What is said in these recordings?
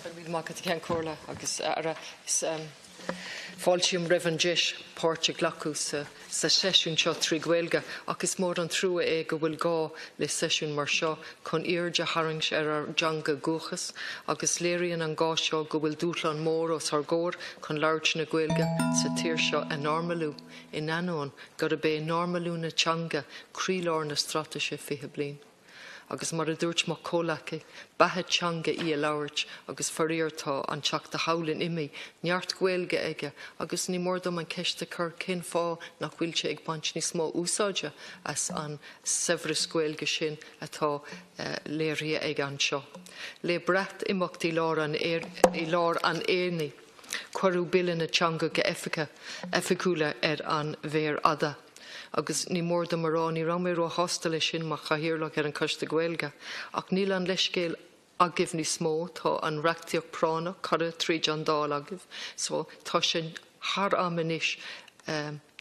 Go raibh míle maith agat, a Cheann Comhairle agus a Aire. Is fáiltím roimh an deis páirt a ghlacadh sa sa seisiún seo trí Ghaeilge ach is mór an trua é go bhfuil gá le seisiún mar seo chun aird a tharraingt ar ár dteanga dhúchais agus léiríonn an gá seo go bhfuil dúshlán mór os ár gcomhair chun labhairt na Gaeilge sa tír seo a normalú in ainneoin gurb é normalú na teanga croílár na Straitéise 20 Bliain. Agus mar a dúirt mo chomhleacaí, beatha teanga í a labhairt agus faraor tá an Teachta Howlin imithe, neart Gaeilge aige agus ní mór dom an ceist a chur cén fáth nach bhfuil sé ag baint níos mó úsáide as an saibhreas Gaeilge sin atá léirithe aige anseo. Le Breatimeacht i lár an i lár an aonaigh, cuireadh Bille na Teangacha Oifigiúla ar an mhéar fhada. Agus ní mór dom a rá, ní raibh mé róshásta leis sin mar Chathaoirleach ar an Choiste Gaeilge. Ach níl an leithscéal agaibh níos mó, tá an reachtaíocht práinneach curtha tríd an Dáil agaibh, so tá sé thar am anois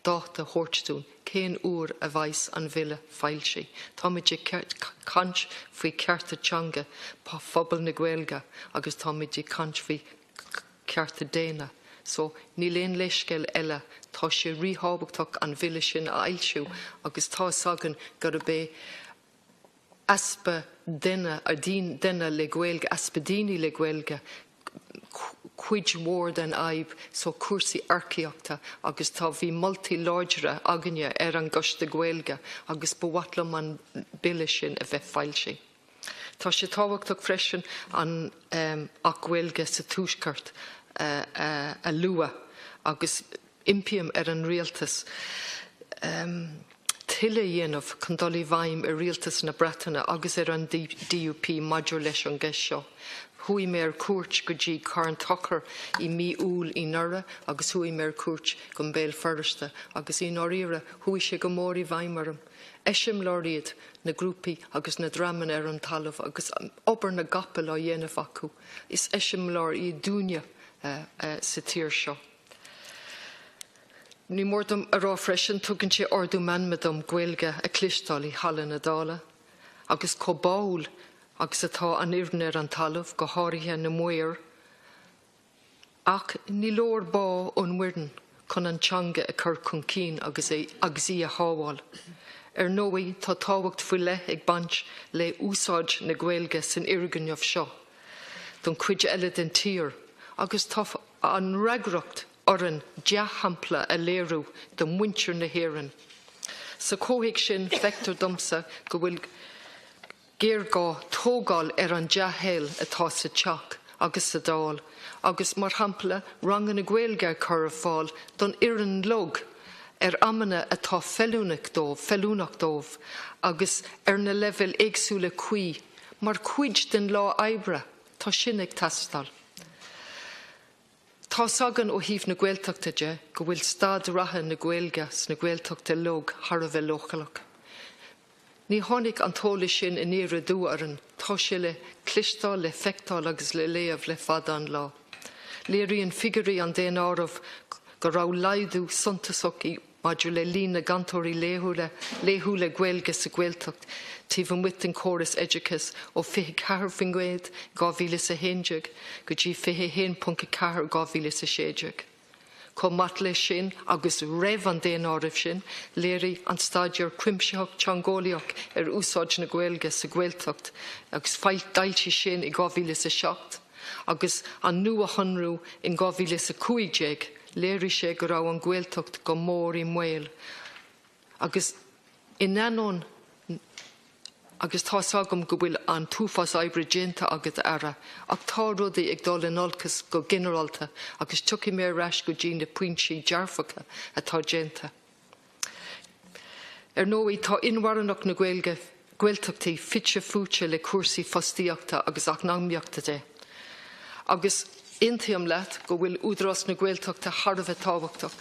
dáta a thabhairt dúinn cén uair a bheas an bhille foilsithe. Táimid ag caint faoi chearta teanga phobal na Gaeilge agus táimid ag caint faoi cearta daonna. So, níl aon leithscéal eile. Tá sé ríthábhachtach an bhille sin a fhoilsiú agus tá 'fhios againn gurb é easpa duine, duine le Gaeilge, easpa daoine le Gaeilge cuid mhór den fhadhb so cúrsaí earcaíochta agus tá, bhí moltaí láidre againne ar an gCoiste Gaeilge agus ba mhaith liom an bille sin a bheith foilsithe. Tá sé tábhachtach freisin an Acht Gaeilge sa Tuaisceart a lua agus impím ar an Rialtas tuilleadh a dhéanamh chun dul i bhfeidhm ar Rialtas na Breataine agus ar an DUP maidir leis an gceist seo. Chuaigh mé ar cuairt go dtí Carn Tochair i mí Iúil anuraidh agus chuaigh mé ar cuairt go Béal Feirste agus i ndáiríre chuaigh sé go mór i bhfeidhm orm. Eiseamláir iad na grúpaí agus na dreamanna ar an talamh agus obair na gcapall á dhéanamh acu. Is eiseamláir iad dúinne sa tír seo. Ní mór dom a rá freisin, tugann sé ardú meanma dom Gaeilge a chloisteáil i Halla na Dála agus chomh báúil agus atá an fhoireann ar an talamh, go háirithe na maoir, Ach ní leor bá ón bhfoireann chun an teanga a chur chun cinn agus agus í a shábháil. Ar ndóigh, tá tábhacht faoi leith ag baint le úsáid na Gaeilge san fhoirgneamh seo don chuid eile den tír agus tá an fhreagracht orainn dea-shampla a léiriú do mhuintir na hÉireann. Sa chomhthéacs sin, feictear domsa go bhfuil géarghá tógáil ar an dea-thoil atá sa Teach agus sa Dáil agus, mar shampla, ranganna Gaeilge a chur ar fáil don fhoireann uilig ar amanna atá feiliúnach dóibh, feiliúnach dóibh agus ar na leibhéil éagsúla cuí mar chuid den lá oibre. Tá sin ag teastáil. Tá's againn ó thaobh na Gaeltachta de go bhfuil staid reatha na Gaeilge sna Gaeltachta uilig thar a bheith leochaileach. Ní tháinig an t-eolas sin aniar aduaidh orainn, tá sé le cloisteáil, le feiceáil agus le léamh le fada an lá. Léiríonn figiúirí an daonáirimh go raibh laghdú suntasach i maidir le líon na gcainteoirí laethúla Gaeilge sa Ghaeltacht taobh amuigh den chóras oideachais ó 24% 2011 go dtí 21.4 2016. Chomh maith leis sin, agus roimh an daonáireamh sin, léirigh an staidéar cuimsitheach teangeolaíoch ar úsáid na Gaeilge sa Ghaeltacht agus d'fhoilsigh sin i 2007 agus an nuashonrú in 2015, léirigh sé go raibh an Ghaeltacht go mór i mbaol agus in ainneoin Agus tá's agam go bhfuil an t-uafás oibre déanta agat, a Aire, ach tá rudaí ag dul in olcas go ginearálta agus tiocfaidh mé ar ais go dtí na pointí dearfacha atá déanta. Ar ndóigh, tá inmharthanacht na Gaeilge, Gaeltachtaí fite fuaite le cúrsaí fostaíochta agus eacnamaíochta de. Agus aontaím leat go bhfuil Údarás na Gaeltachta thar a bheith tábhachtach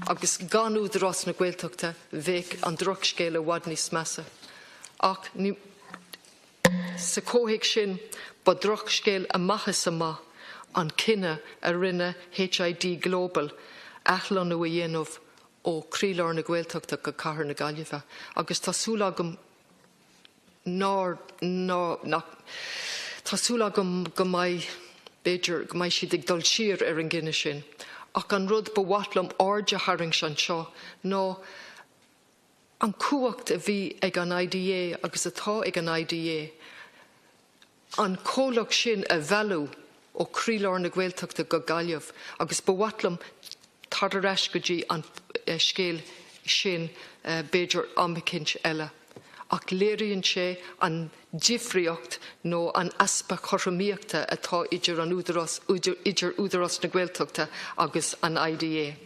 agus gan Údarás na Gaeltachta bheadh an drochscéal i bhfad níos measa. Ach ní sa chomhthéacs sin ba drochscéal amach is amach an cinneadh a rinne HID Global athlonnú a dhéanamh ó chroílár na Gaeltachta go cathair na Gaillimhe agus tá súil agam nár, ná, nach, tá súil agam go mbeidh. B'fhéidir go mbeidh siad ag dul siar ar an gcinneadh sin. Ach an rud ba mhaith liom aird a tharraingt anseo ná an cumhacht a bhí ag an IDA agus atá ag an IDA an comhlacht sin a mhealladh ó chroílár na Gaeltachta go Gaillimh agus ba mhaith liom tar ar ais go dtí an scéal sin b'fhéidir am eicínt eile. Ach léiríonn sé an difríocht nó an easpa cothromaíochta atá idir an Údarás, idir Údarás na Gaeltachta agus an IDA.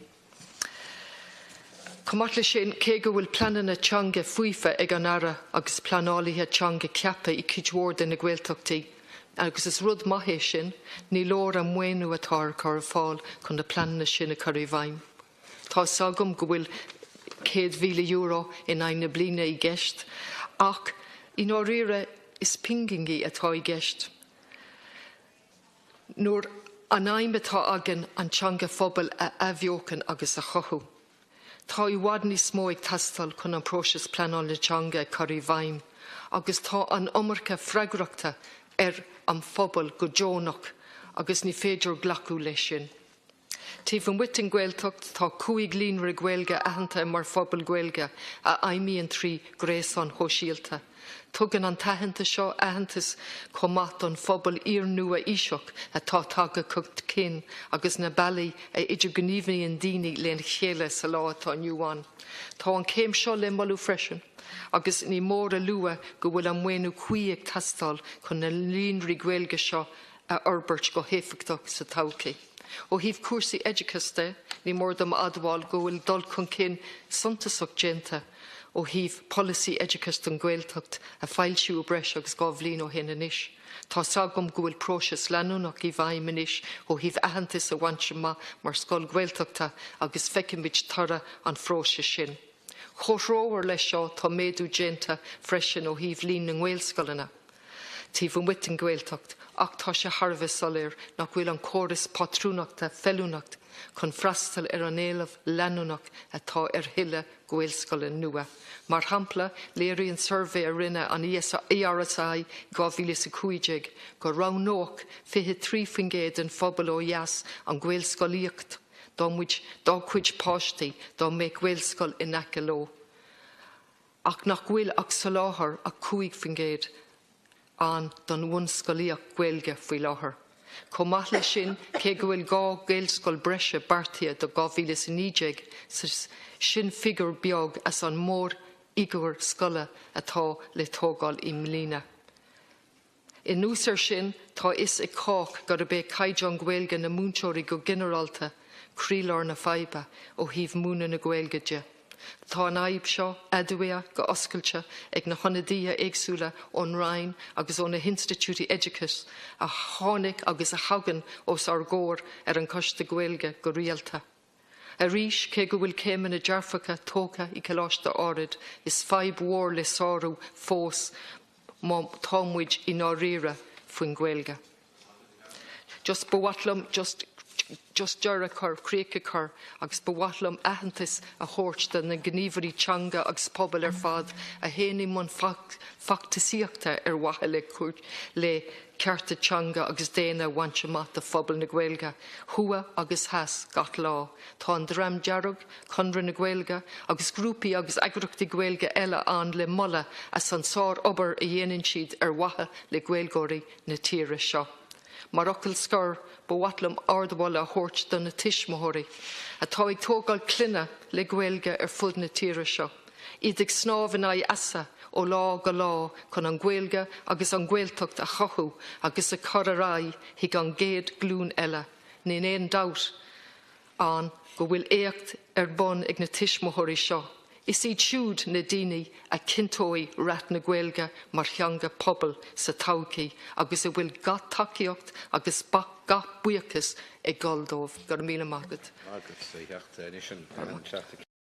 Chomh maith leis sin, cé go bhfuil pleananna teanga faofa ag an Aire agus pleanálaithe teanga ceaptha i cuid mhór de na Gaeltachtaí, agus is rud maith é sin, ní leor an maoiniú atá ar cur ar fáil chun na pleananna sin a chur i bhfeidhm. Tá 'fhios agam go bhfuil €100,000 in aghaidh na bliana i gceist, ach i ndáiríre is pinginí atá i gceist. Nuair an aidhm atá againn an teanga phobail a athbheochan agus a chothú. Tá i bhfad níos mó ag teastáil chun an próiseas pleanála teanga a chur i bhfeidhm agus tá an iomarca freagrachta ar an phobal go deonach agus ní féidir glacadh leis sin. Taobh amuigh den Ghaeltacht, tá 5 líonra Gaeilge aitheanta mar phobal Gaeilge a fheidhmíonn trí ghréasáin shóisialta. Tugann an t-aitheantas seo aitheantas chomh maith don phobal iar-nua-aoiseach atá tagtha chun cinn agus na bealaí a idirghníomhaíonn daoine lena chéile sa lá atá inniu ann. Tá an chéim seo le moladh freisin agus ní mór a lua go bhfuil an maoiniú cuí ag teastáil chun na líonraí Gaeilge seo a fhorbairt go héifeachtach sa todhchaí. Ó thaobh cúrsaí oideachais de, ní mór dom a admháil go bhfuil dul chun cinn suntasach déanta ó thaobh polasaí oideachais don Ghaeltacht a foilsíodh breis agus 2 bhliain ó shin anois. Tá 's agam go bhfuil próiseas leanúnach i bhfeidhm anois ó thaobh aitheantas a bhaint amach mar scoil Ghaeltachta agus feicfimid toradh an phróisis sin. Comhthreomhar leis seo tá méadú déanta freisin ó thaobh líon na nGaelscoileanna. taobh amuigh den Ghaeltacht ach tá sé thar a bheith soiléir nach bhfuil an córas pátrúnachta feiliúnach chun freastal ar an éileamh leanúnach atá ar thuilleadh Gaelscoileanna nua. Mar shampla, léiríonn suirbhé a rinne an ERSI i 2015 go roghnódh 23% den phobal ó dheas an Ghaelscolaíocht dá dá gcuid páistí dá mbeadh Gaelscoil in aice leo. ach nach bhfuil ach soláthar 5% ann don bhunscolaíocht Ghaeilge faoi láthair. Chomh maith leis sin, cé go bhfuil 2 Ghaelscoil breise beartaithe do 2019, sin figiúr beag as an mórfhigiúr scoile atá le tógáil i mbliana. Anuas air sin, tá a fhios ag cách gurb é caighdeán Gaeilge na múinteoirí go ginearálta croílár na faidhbe ó thaobh múineadh na Gaeilge de. Tá an fhadhb seo admhaithe go oscailte ag na hionadaithe éagsúla ón Roinn agus ó na hinstitiúidí oideachais a tháinig agus a thagann os ár gcomhair ar an Choiste Gaeilge go rialta. Arís, cé go bhfuil céimeanna dearfacha tógtha i Coláiste Árd, is fadhb mhór le sárú fós má tá muid i ndáiríre faoin Ghaeilge. Just ba mhaith liom just just deireadh a chur, críoch a chur agus ba mhaith liom aitheantas a thabhairt do na gníomhairí teanga agus pobail ar fad a théann i mbun feachtasaíochta ar mhaithe le le cearta teanga agus daonna a bhaint amach do phobal na Gaeilge, thuaidh agus theas, gach lá. Tá an Dream Dearg, Conradh na Gaeilge agus grúpaí agus eagraíochtaí Gaeilge eile ann le moladh as an sár-obair a dhéanann siad ar mhaithe le Gaeilgeoirí na tíre seo. Mar fhocal scoir, ba mhaith liom ardmholadh a thabhairt do na tuismitheoirí atá ag tógáil clainne le Gaeilge ar fud na tíre seo. Iad ag snámh in aghaidh easa ó lá go lá chun an Ghaeilge agus an Ghaeltacht a chothú agus a chur ar aghaidh chuig an gcéad ghlúin eile. Níl aon dabht ann go bhfuil éacht ar bun ag na tuismitheoirí seo. Is iad siúd na daoine a chinnteoidh rath na Gaeilge mar theanga pobail sa todhchaí agus a bhfuil gach tacaíocht agus gach buíochas ag dul dóibh. Go raibh míle maith agat. Agus a theacht anois an teachta.